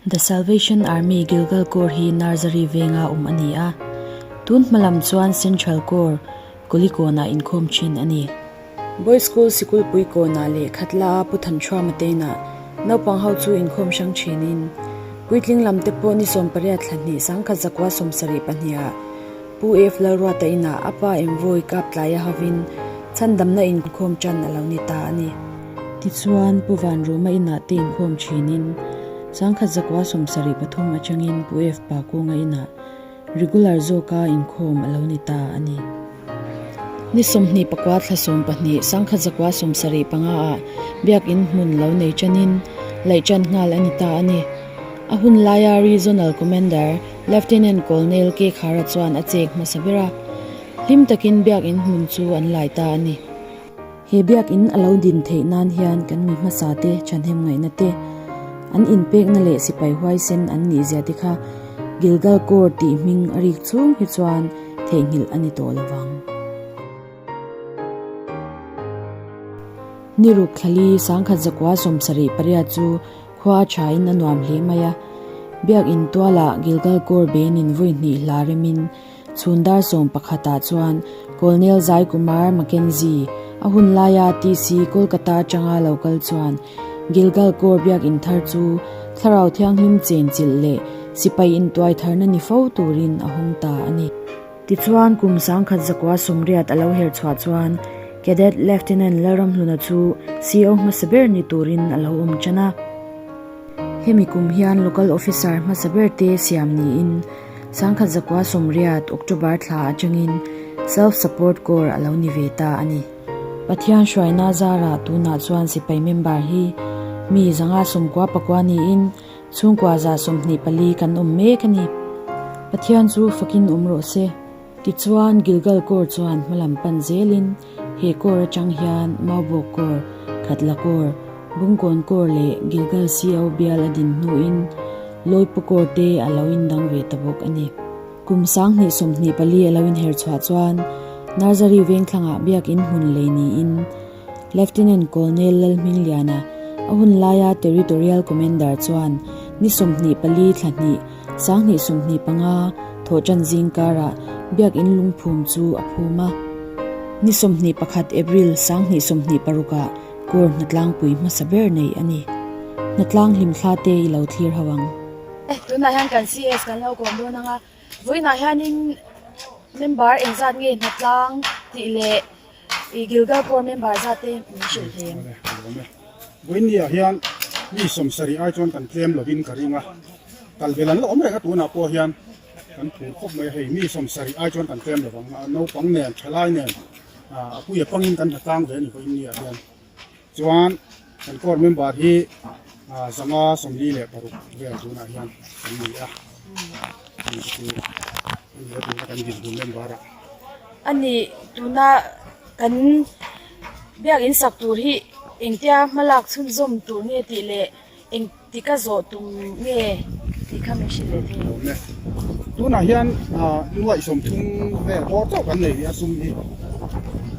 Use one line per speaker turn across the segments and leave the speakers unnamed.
The Salvation Army Gilgal Corps hi Narzary venga awm a ni a, tun hma lam chuan Central Corps, Kulikawnah inkhawm thin a ni. Boys School Sikulpui kawnah leh Khatla a Pu Thanthruama teinah naupang ho chu inkhawm hrang thinin puitling lam te pawh ni 18 thla hnih 1972 ah Pu F Lalruata inah a pa Envoy kap tlaia hovin chhandamna inkhawm tan a lo ni ta a ni. Tichuan, Pu Vanruma inah te inkhawm thinin 1973 atangin Pu F Pakunga inah regular zawka inkhawm a lo ni ta a ni. Ni 24 thla 12 1975 ah Biakin hmun lo nei tanin laih tan nghal a ni ta a ni. A hun laia Regional Commander Lieutenant Colonel K Khara chuan a chek hmasa ber a, hlim takin Biakin hmun chu an lai ta a ni. He Biakin a lo din theih nan hian kan mi hmasa te thahnem ngaihna te, an inpekna leh sipai huaisen an nih zia te kha Gilgal Corps tih hming a rik chhung hi chuan theihnghilh a ni tawh lo vang. Ni ruk thlali 1978 chu Khua a thain a nuam hle mai a, Biakinn tualah Gilgal Corps benin vawi hnih hla remin chhun dar sawm pakhatah chuan Colonel Zai Kumar Mackenzie a hun laia TC Kolkata atanga lo kal chuan Gilgal Corps Biakinn thar chu Thlarau Thianghlim chenchilh leh sipai intuai tharna ni fo turin a hawng ta a ni. Tichuan, kum 1980 a lo her chhuah chuan Cadet Lieutenant Lalramhluna chu CO hmasa ber ni turin a lo awm tan a. Hemi kum hian Local Officer hmasa ber te siam niin 1980 October thla atangin Self Support Corps a lo ni ve ta a ni. Pathian hruaina zarah tunah chuan sipai member hi mi 594 niin Chhungkua 24 kan awm mek a ni. Pathian chu fakin awm rawh se. Tichuan, Gilgal Corps chuan hmalam pan zelin he Corps atang hian Maubawk Corps, Khatla Corps, Bungkawn Corps leh Gilgal CO bial a din hnuin Lawipu Corps te a lo indang ve ta bawk a ni. Kum 2024 a lo inher chhuah chuan Narzary Vengthlangah biakin hmun lei niin Lieutenant Colonel Lalhmingliana, a hun laia Territorial Commander chuan ni 24 thla hnih, 2025 thawhṭan zing karah Biakin lungphum chu a phum a. Ni 21 April 2026 ah Corps hnatlangpui hmasa ber nei a ni. Hnatlang hlimthla te i lo thlir ho ang.
Tunah hian kan CS kan lo kawm dawn ang a, vawiinah hianin member engzat nge hnatlang tih leh I Gilgal Corps member zat te min hrilh thei em?
Vawiinniah hian mi 70 ai chuan kan tlem lovin ka ring a, kal vel an la awm reng a tunah pawh hian kan phur khawp mai a hei, mi 70 ai chuan kan tlem lovang a, naupang nen thalai nen a puia pangin kan hlatlang ve a ni vawiinniah hian. Chuan kan Corps member hi 546 vel tunah hian kan ni a, hei chu a ni a tuna kan dinhmun member ah.
A ni, tuna kan biakin sak tur hi engtia hmalak chhunzawm tur nge tih leh engtika zawh tum nge tih kha min hrilh leh thei
em? Tunah hian nuaih 30 vel bawr chauh kan nei rih a sum hi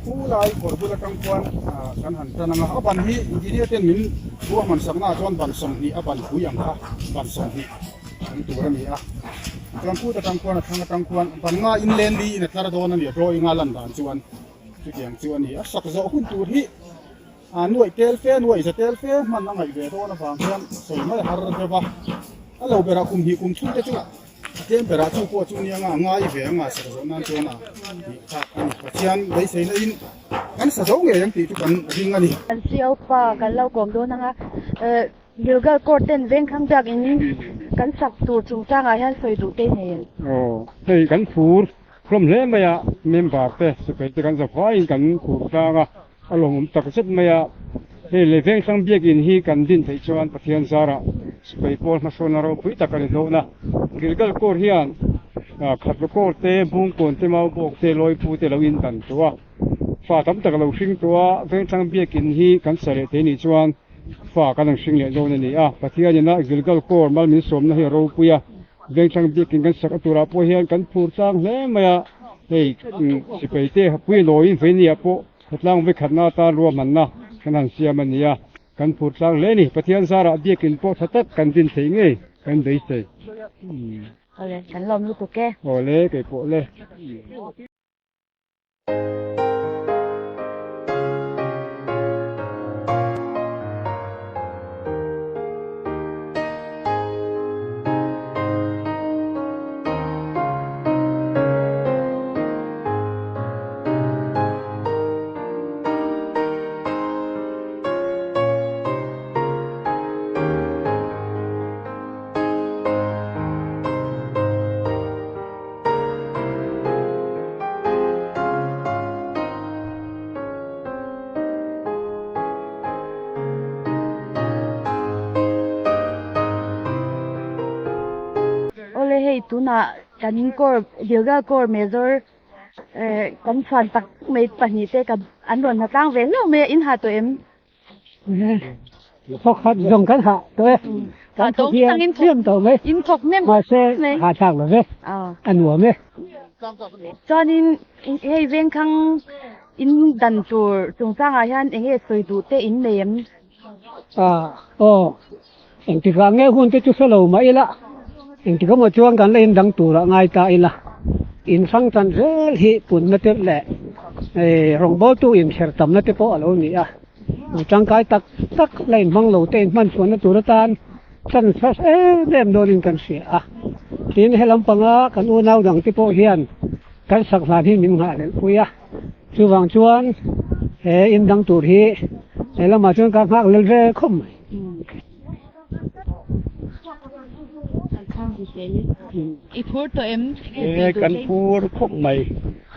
pu lai kawr bul atang chuan kan han tan ang a, a ban hi engineer ten min ruahman saknaah chuan ban 20 a ban pui ang kha ban 20 kan tur a ni a, chuan phut atang khuan a thlang atang khuan ban nga in len li in a tlar dawn a ni a drawing a lan dan chuan chutiang chu a ni a sak zawh hun tur hi a nuaih tel fe nuaih za tel fe hman a ngaih ve dawn avang hian sawi mai har deuh a a lo berah kum hnih kum thum te chu a tlem berah chu pawh chu nia nga ngai ve anga sak zawh nan chuan a tih kha a ni Pathian beiseina in kan sa zo ngei ang tih chu kan ring a ni.
Kan CO pa kan lo kawm dawn anga Gilgal Court ten vengthlang biakin kan sak tur chungchangah hian sawi duh te nei em?
Aw, hei kan phur hlawm hle mai a, member te sipai te kan zavaiin kan phur tlang a, a lawmawm tak zet mai a. Hei lei vengthlang biakin hi kan din theih chuan Pathian zarah sipai pawl hmasawnna ropui tak a ni dawn a. Gilgal Court hian Khatla Court te, Bungkawn te, Maubawk te, Lawipu te lo indan tawh a. Fa tam tak a lo hring tawh a, Vengthlang biakin hi kan sa leh thei nih chuan fa kan rawn hring leh dawn a ni a. Pathianin a Gilgal Corps mal min sawmna hi a ropui a, Vengthlang biakin kan sak a turah pawh hian kan phur tlang hle mai a, hei sipai te pui lawiin veinia pawh khawtlang vekhatna atan ruahmanna kan han siam a ni a, kan phur tlang hle a ni. Pathian zarah biakin pawh tha tak kan din thei ngei kan beisei.
Awle, kan lawm lutuk e.
Awle, kei pawh le.
Awle hei tunah kan corps Gilgal corps major kan chhuan tak mai pahnih te an rawn ha tlang ve hlauh mai a in ha tawh em?
Thawkhat zawng kan hah tawh e. Kan thawk hian hliam tawh mai.
In thawk hnem
Mahse hah thlak lo ve. A nuam e.
Chuanin hei vengkhang in dan tur chungchangah hian eng nge sawi duh te in nei em?
Aw Engtikah nge hun te chu hre lo mah ila, engtik emaw chuan kan la indang turah ngai ta ila, inhrang tan zel hi punna te leh rawngbawltu inchher tamna te pawh a lo ni a. Mi tangkai tak tak la inhmang lo te inhman chhuahna tur atan chance em em dawnin kan hria a. Tin, he lampanga kan unau dang te pawh hian kan sak hlan hi min nghah lelhpui a. Chuvang chuan he indang tur hi he lamah chuan ka nghak lel ve khawp mai.
I phur tawh em?
E kan phur khawp mai.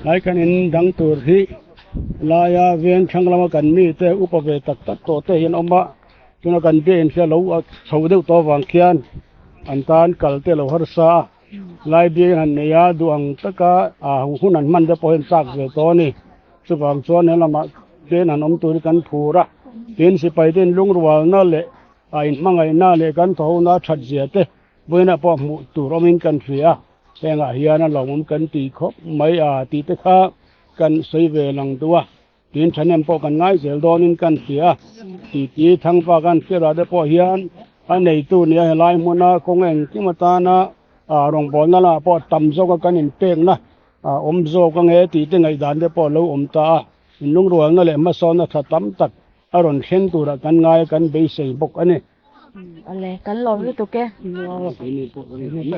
Hlai kan in dang tur hi laia veng thlang lama kan mi te upa ve tak tak tawh te hi an awm a. Tuna kan biak in hria lo a chho deuh tawh avang khian an tan kal te lo harsa a. Lai biak in han nei a duh ang taka hun an hman te pawh hi an chak ve tawh a ni. Chuvang chuan he lamah ten han awm tur hi kan phur a, tin sipai ten lungrualna leh a inhmangaihna leh kan thawhona that zia te vawiinah pawh hmuh tur awmin kan hria a, hengah hian a lawmawm kan ti khawp mai a tih te kha kan sawi ve lang duh a, tin thahnem pawh kan ngai zel dawnin kan hria a, titi thangva kan hriatah te pawh hian a neitu nia helai hmuna kawng engkim atana rawngbawlna lamah pawh tam zawka kan inpekna A awm zawk ange tih te ngaihdan te pawh a lo awm ta a, inlungrualna leh hmasawnna tha tam tak a rawn thlen turah kan ngai a, kan beisei bawk a ni.
Awle, kan lawm lutuk e.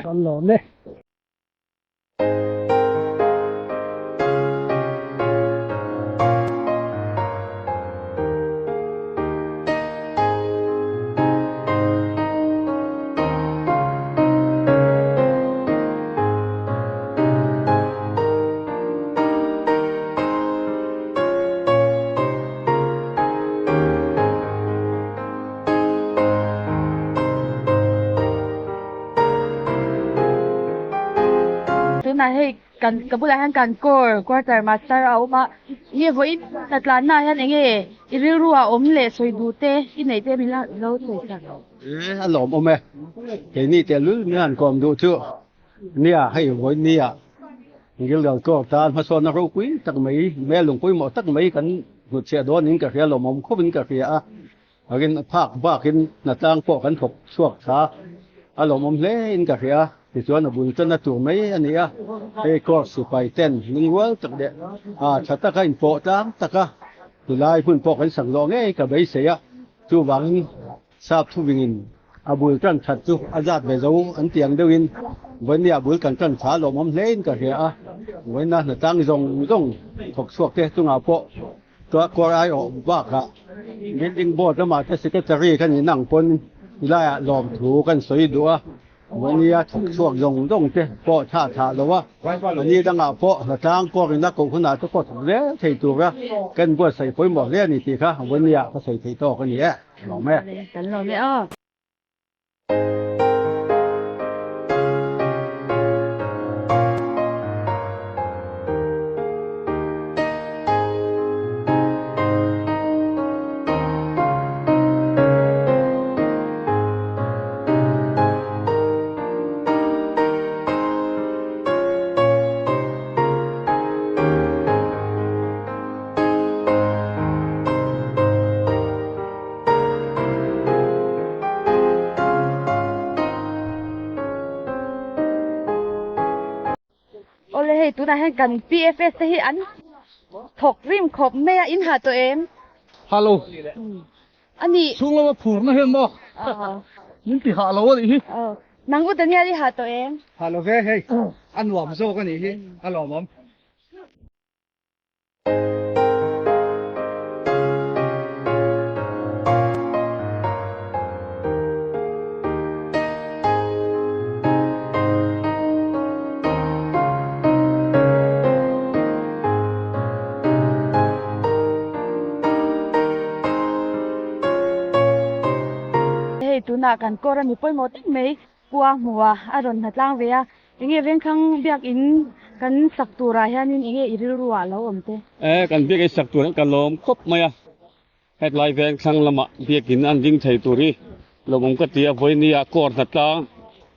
Kan lawm e.
Tunah hei kan ka bulah hian kan core quarter master a awm a nge vawiin hnatlanna ah hian eng nge i rilru ah awm leh sawi duh te i neih te min lo sawi sak.
E a lawmawm e keini tehlul min han kawm duh chu nia hei vawiin nia Gilgal Court tan hmasawnna ropui tak mai hmel lungpawimawh tak mai kan hnutchhiah dawnin ka hria lawmawm khawpin ka hria a rin phak bakin hnatlang pawh kan thawk chhuak tha a lawmawm hle in ka hria tichuan a bul tana tur mai a ni a hei court sipai ten lungrual tak leh tha taka inpawh tlang taka tilai hmun pawh kan sak zawh ngei ka beisei a chuvangin Sap thuvingin a bul tan that chu a zat ve zo an ti ang deuhin vawinia bul kan tan tha lawmawm hlein ka hria a, vawiina hnatlang zawng zawng thawk chhuak te chungah pawh kawr aiawh bakah building board lamah te secretary ka nih nang pawn tilaiah lawmthu kan sawi duh a. Mahnia thawk chhuak zawng zawng te pawh thlah thlah lo a, mahni dangah pawh hnatlang kawrin a koh hunah te pawh thawk zel thei tura kan buatsaih pawimawh hle a ni tih kha Vawnia ka sawi thei tawk a ni e. Lawm e.
Kan lawm e aw. Hei tunah hian kan PFS te hi an thawk rim khawp mai a, in hah tawh em?
Hallo.
A ni.
Chhung lama phurna hian maw min ti hah lo a nih hi.
Nang u Daniel i hah tawh em?
Hah lo ve hei, a nuam zawk a nih hi, a lawmawm.
Hei tunah kan kawr a mi pawimawh tak mai Pua hmuha a rawn hna tlang ve a, enge vengthlang biakin kan sak turah hianin enge i rilru ah lo awm te?
E, kan biakin sak tur hian ka lawm khawp mai a, hetlai vengthlang lamah biakin an ding thei tur hi lawmawm ka ti a, vawinia kawr hna tlang,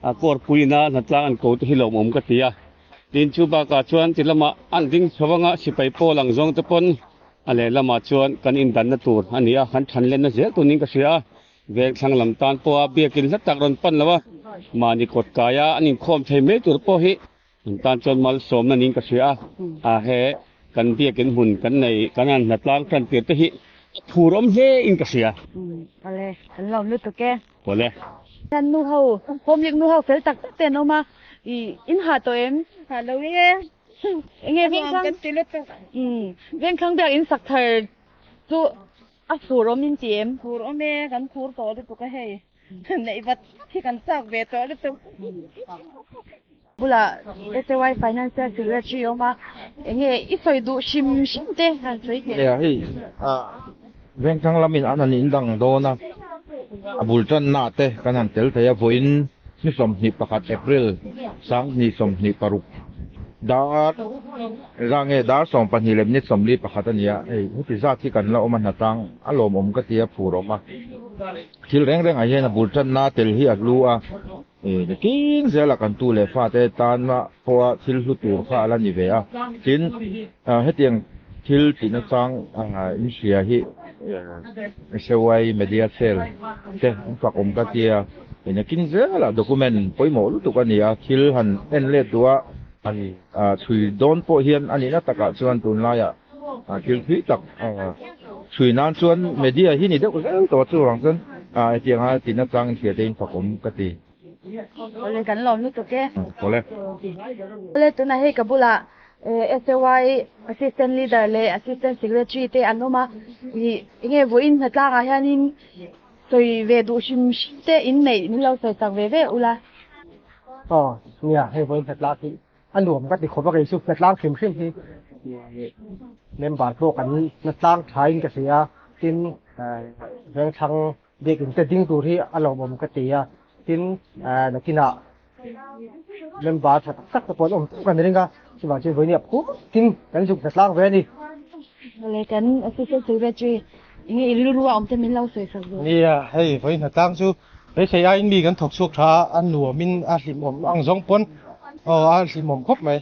a kawr puina hna tlang an ko te hi lawmawm ka ti a, tin chu bakah chuan ti lamah an ding chho anga sipai pawl ang zawng te pawn a lehlamah chuan kan indanna tur a ni a, kan thanlenna zel tur niin ka hria a. Vengthlang lam tan pawha biakin hla tak rawn pan lo a, mahni kawt kaia an inkhawm thei mai tur pawh hi an tan chuan malsawmna niin ka hria a, a he kan biakin hmun kan nei kan han hna tlang tan tir te hi a phur awm hle in ka hria.
Awle, kan lawm lutuk e.
Awle.
Hian nu ho, home league nu ho fel tak tak te an awm a, i in hah tawh em?
Hah lo e.
Enge vengthlang?
Kan ti lutuk.
Vengthlang biakin sak thar chu A phur awm in ti em?
Phur awm e, kan phur tawh lutuk a hei. Neih vat hi kan chak ve tawh lutuk.
Bulah SAY Financial Secretary awm a, enge i sawi duh hrim hrim te han sawi teh.
Nia hei Vengthlang lamin an han indang dawn a, a bul tanna te kan han tel thei a, vawiin ni 21 April 2026 dar Eza nge dar 12 leh minute 41 a ni a, hei heti zat hi kan la awm a hnatang a lawmawm ka ti a phur awm a, thil reng rengah hian a bul tanna tel hi a hlu a, nikin zela kan tu leh fate tana pawha thil hlu tur kha a la ni ve a, tin hetiang thil tihna chang in hria hi SAY Media Cell te an fak awm ka ti a, nikin zela document pawimawh lutuk a ni a, thil han en let duh a. Chhui dawn pawh hian a nihna takah chuan tunlaiah thil thui tak chhui nan chuan media hi ni deuh zel tawh a, chuvang chuan hetianga tina chang inhria te in fakawm ka ti.
Awle kan lawm lutuk e.
Awle.
Awle tunah hei ka bulah SAY Assistant Leader leh Assistant Secretary te an awm a, ih enge vawiin hnatlangah hianin sawi ve duh hrim hrim te in neih min lo sawi sak ve ve ula.
Aw nia hei vawiin hnatlak hi a nuam ka ti khawp a kei chu hnatlang hrim hrim hi member pawh kan hnatlang tha in ka hria tin vengthlang biakin te ding tur hi a lawmawm ka ti a tin nakinah member tha tak tak te pawh an awm teuh kan ring a chuvang chuan vawiin hi a phur tin kan zuk hnatlang ve a ni.
Awle kan assistant secretary enge i rilru a awm te min lo sawi sak zawk.
Nia hei vawiin hnatlang chu Beisei aiin mi kan thawk chhuak tha a, a nuamin a hlimawm ang zawng pawn aw a hlimawm khawp mai.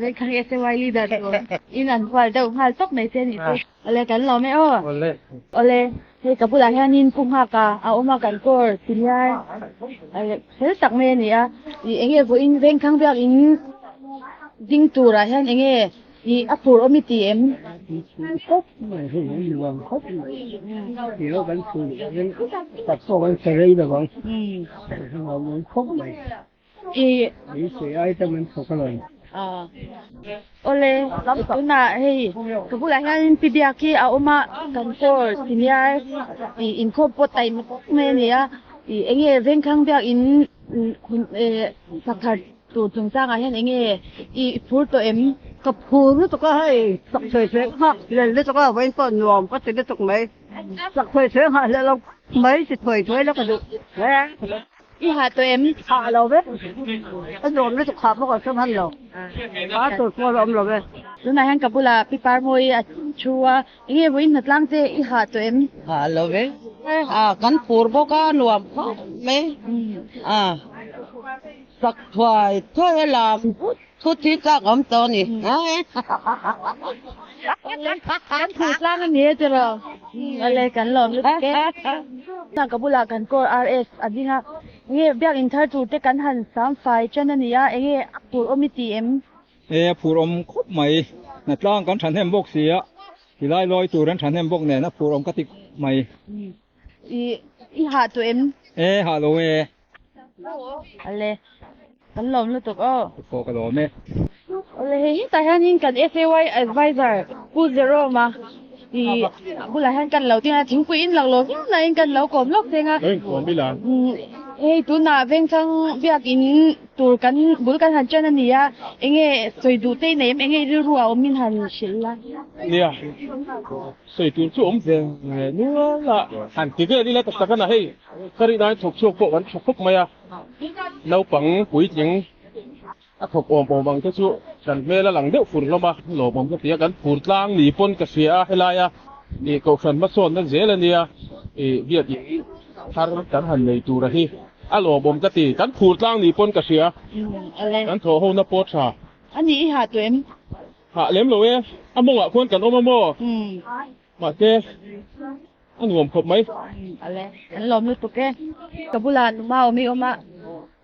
Vengthlang SAY leader tur in an hual deuh nghal tawp mai che nih chu. Awle kan lawm e aw.
Awle.
Awle hei ka bulah hianin Pu Nghaka a awm a kan kawr senior fel tak mai a ni a. Ih enge vawiin Vengthlang biakin ding turah hian enge I a phur awm i ti em?
Khawp mai hei an nuam khawp mai. Tih kan phur in tak pawh kan sa rei lo ang. Nuam awm khawp mai.
I
beisei ai tam an thawk alawm.
Awle, tunah hei ka bulah hian Pi Biak hi a awm a, kan course senior i inkhawm pawh taima khawp mai a ni a. I enge Vengthlang Biak in sak thar Tur chungchangah hian enge i phur tawh em?
Ka phur lutuk a hei, sak sawi sawi ka nghak hlel lutuk a, vawiin pawh nuam ka ti lutuk mai. Sak sawi sawi nghah hlel lo mai ti thuai thuai la ka duh hle.
I hah tawh em?
Hah lo ve, a nuam lutuk hah bawk a hre hman lo, hah tur pawh a awm lo ve.
Tunah hian ka bulah Pi Parmawi a thu a, enge vawiin hnatlang che i hah tawh em?
Hah lo ve, kan phur bawk a, nuam khawp mai. Sak thuai thuai a lam thut hi chak awm tawh a ni.
Kan phu tlang a ni e tiraw. Awle kan lawm lutuk e. Ka bulah kan kawr RS a ding a. Enge biakin thar tur te kan han sam fai tan a nia, enge a phur awm i ti em?
E a phur awm khawp mai, hnatlang kan thahnem bawk si a, tilai lawi tur an thahnem bawk nen a phur awm ka ti mai.
I i hah tawh em?
E hah lo e.
Ale, kan lawm lutuk aw.
Pawh ka lawm e.
Awle hei hetah hianin kan SAY advisor Pu Jerome a i bulah hian kan lo ding a, thingpui in lak lo viau nain kan lo kawm lawk cheng a. Hei tunah Vengthlang biakin tur kan bul kan han ṭan a ni a, enge sawi duh te i nei em, enge i rilru a awm in han hrilh la.
Nia, sawi tur chu awm ve nual a, han ti vel ila tak tak a na hei ka rih nain thawk chhuak pawh kan tha khawp mai a, naupang puitling a thawk awm awm ang te chu kan hmel a lang deuh fur hlawm a, lawmawm ka ti a, kan phur tlang ni pawn ka hria a, helaia ih kohhran hmasawnna zel a nia ih biakin thar kan han nei tur a hi a lawmawm ka ti, kan phur tlang ni pawn ka hria, kan thawh hona pawh tha.
A ni i hah tawh em?
Hah lem lo e, a mawngah khuan kan awm a maw? Mahse a nuam khawp mai.
Ale, an lawm lutuk e. Ka bulah numa awm i awm a,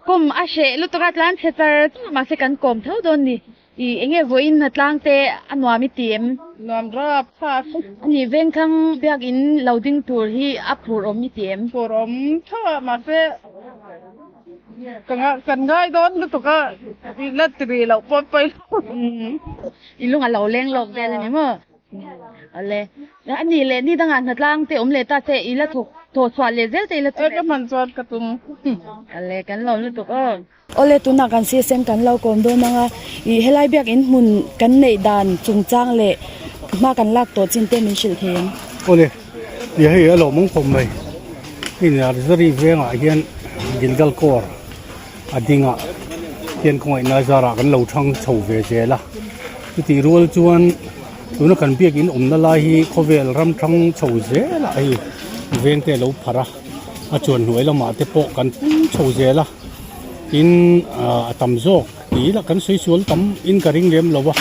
kawm a hreh lutuk a tlan chhe char char mahse kan kawm tho dawn ni. I enge vawiin hna tlang te a nuam i ti em?
Nuam rap thlak.
Ani Vengthlang biakin lo ding tur hi a phur awm i ti em?
Phur awm tho a mahse ka kan ngai dawn lutuk a, i la ti rih loh pawh pawi lo.
I lung a lo leng lawk vel a ni maw? Ale, a nih leh ni dangah hna tlang te awm leh ta che i la thawk thawh chhuah leh zel te i la tum em?
E ka hman chuan ka tum.
Ale, kan lawm lutuk aw. Awle, tunah kan CSM kan lo kawm dawn ang a, ih helai biakin hmun kan neih dan chungchang leh hma kan lak tawh chin te min hrilh thei ang.
Awle, ih hei a lawmawm khawp mai. Hei Nursery vengah hian Gilgal Corps a dingah hian khawngaihna zarah kan lo thang chho ve zel a chutih rual chuan tuna kan biakin awmna lai hi khawvel ram thang chho zelah hei veng te a lo pharh a a chuan hnuai lamah te pawh kan pum chho zel a tin ah a tam zawk tih lah kan sawi sual tam in ka ring lem lo a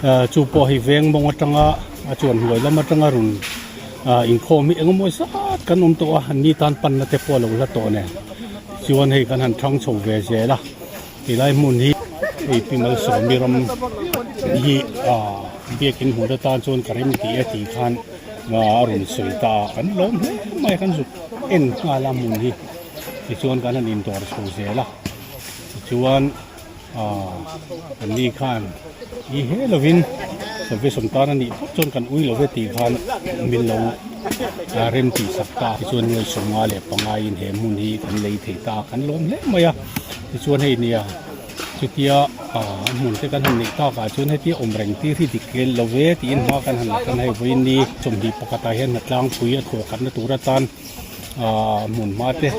ah chu pawh hei veng mawng atanga a chuan hnuai lam atanga rawn ah inkhawm hi engemaw zat kan awm tawh a an ni tan panna te pawh a lo hla tawh nen. Chuan hei kan han thang chho ve zel a, tilai hmun hi hei Pi Malsawmi ram hi ah biakin hmun atan chuan ka rem tih a tih khan a rawn sawi ta a, kan lawm hle mai a, kan zuk en nghal a hmun hi tichuan kan han indawr chho zel a, tichuan ah an ni khan i he lovin salvation tan a nih phawt chuan kan ui lo ve tih khan min lo rem tih sak ta tichuan nuai 55 in he hmun hi kan lei thei ta kan lawm hle mai a tichuan hei nia chutia ah hmun te kan han neih takah chuan hetia awm reng tir hi dik lo ve tiin hma kan han la tan hei vawiin ni sawmhnih pakhatah hian hnatlangpui a thawh khatna tur atan Ahh hmun hma te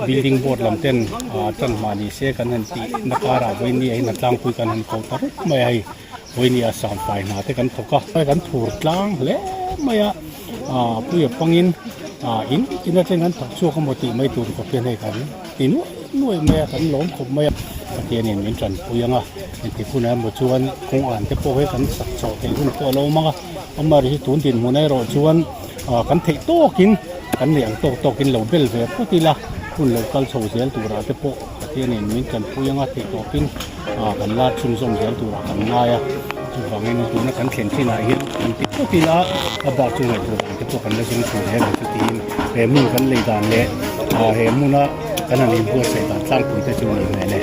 building board lam ten ahh tan hma ni se kan han tih na karah vawiin ah hian a tlangpui kan han ko ta ruk mai a hei vawiin ah samfai hna te kan thawk a kan thur tlang hle mai a ahh puia pangin ahh in tin atang an thawk chhuak emaw tih mai tur khawp hian hei kan ti nuai nuai mai a kan lawm khawp mai a Pathianin min tanpui ang a engtik hunah emaw chuan kawng an te pawh hi kan sak chhoh theih hun pawh a lo awm ang a amah hi tun dinhmun erawh chuan. Ah kan theih tawkin kan neih ang tawk tawkin lo bel ve phawt ila hun lo kal chho zel turah te pawh Pathianin min tanpui anga theih tawpin ah kan la chhunzawm zel turah kan ngai a chuvangin tuna kan thlen thinah hian kan ti phawt ila a bak chu ngaihtuah dan te pawh kan la zawng chho zel ang chu tiin he hmun kan lei dan leh ah he hmuna kan han inbuatsaih dan tlangpui te chu a ni hmel e.